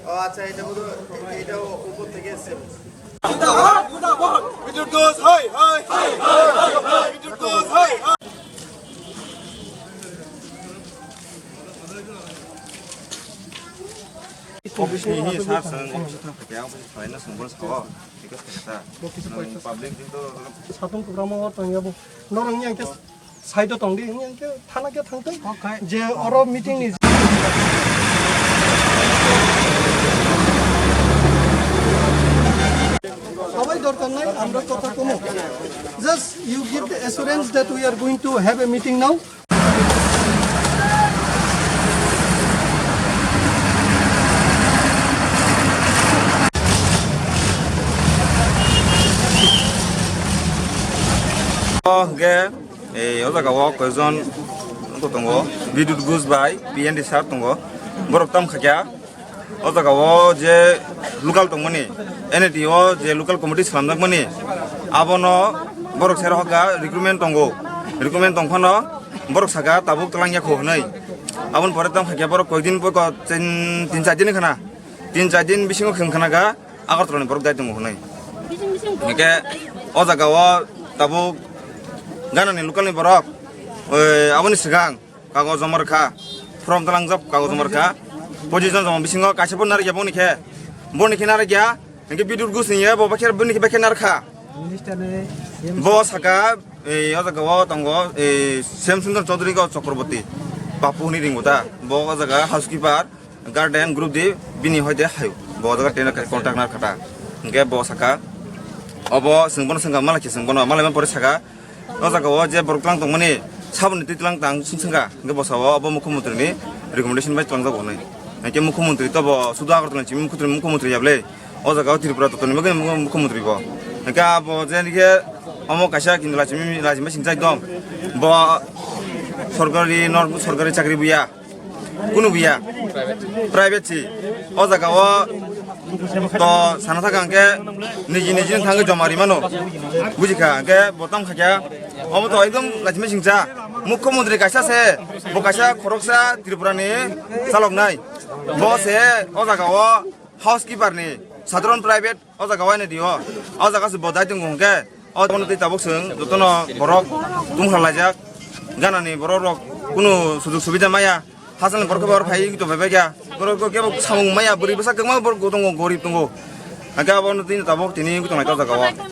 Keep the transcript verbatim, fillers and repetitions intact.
O acha, eta bodo, eta o upor theke esse. Bidur Ghosh, hai, hai. Bidur Ghosh, hai, hai. Office ni hi sir, sir, office thang khe, office khlai na sung bol sao. Request khe ta. Office Nang paisa. Public din to Satung program o tong ya bo. Norong yang ke side o tong di, yang ke thana ke thang tong. Okay. Je oro meeting ni Sabai dorkar nai, amra kotha komo. Just you give the assurance that we are going to have a meeting now. O hwnkhe, eh, o jaga o koijon tongo, Bidut Ghosh bai P N D sir tongo, borok tam kha kya. O jaga o je local tongmani, N A T o je local committee slamjakmani, abono borok se rohorkha recruitment tongo, recruitment tongphano borok saka tabuk twlang yakho hwnwi. Aboni pore tamo khaikhe borok koikdin poi ko tin, tin char din khna, tin char din bisingo khwng khna kha Agartala ni borok dai tongo hwnwi. Hwnkhe o jaga o tabuk ganani local ni borok, oi, aboni swkang Kago joma rwkha. From talangjak kago joma rwkha. Position joma bisingo kaisa bo narwkya boni khe. Boni khe narwkya. Hwnkhe Bidut Ghosh ni bo bakhe boni khe bakhe narwkha. Minister ni C M. Bo saka, eh, o jaga o tongo, eh, Shyam Sundar Chaudhary go Chakraborty. Papu hwnwi ringo ta. Bo o jaga housekeeper, garden group di bini hoide hayo. Bo o jaga tena contact narwkha ta. Hwnkhe bo saka. Obo chwng bono swngkha malai khe chwng bono malai man pore saka. O jaga o je borok tlang tongmani saboni twi tlang tang sung sung kha, hwnkhe bwsa o abo mukhyamantri ni recommendation bai tlangjak hwnwi. Hwnkhe mukhyamantri to bo sudu Agartala ni simi mukhyamantri, mukhyamantri ya bwle. O jaga o Tripura totoni bagwi mukhyamantri bo. Hwnkhe abo je nike omo kaisa kintu lachimi, lachimi singjak dom. Bo sorkari, nor sorkari chakri buya. Kunu buya. Private si. O jaga o to sana thaka hwnkhe niji niji thangwi joma rimano. Bujikha hwnkhe bo tamo khaikha. Omo to ekdom lachimi singcha. Mukhyamantri kaisa se. Bo kaisa khoroksa Tripura ni chaloknai. Bo se o jaga o housekeeper ni sadharon private. O jaga wainai di o. O jaga se bo dai tongo hwnkhe. O bono twi tabuk chwng jotono borok tungkha laijak. Ganani borok rok kunu sujug subida maya. Hasalni borok khe bo aro phai to bai bai kha. Borok khe bo samung maya, bwrwi bwsa kwbangma borok tongo, gorib tongo. Hwnkhe abono twi tabuk tini wngwi tonglai o jaga o.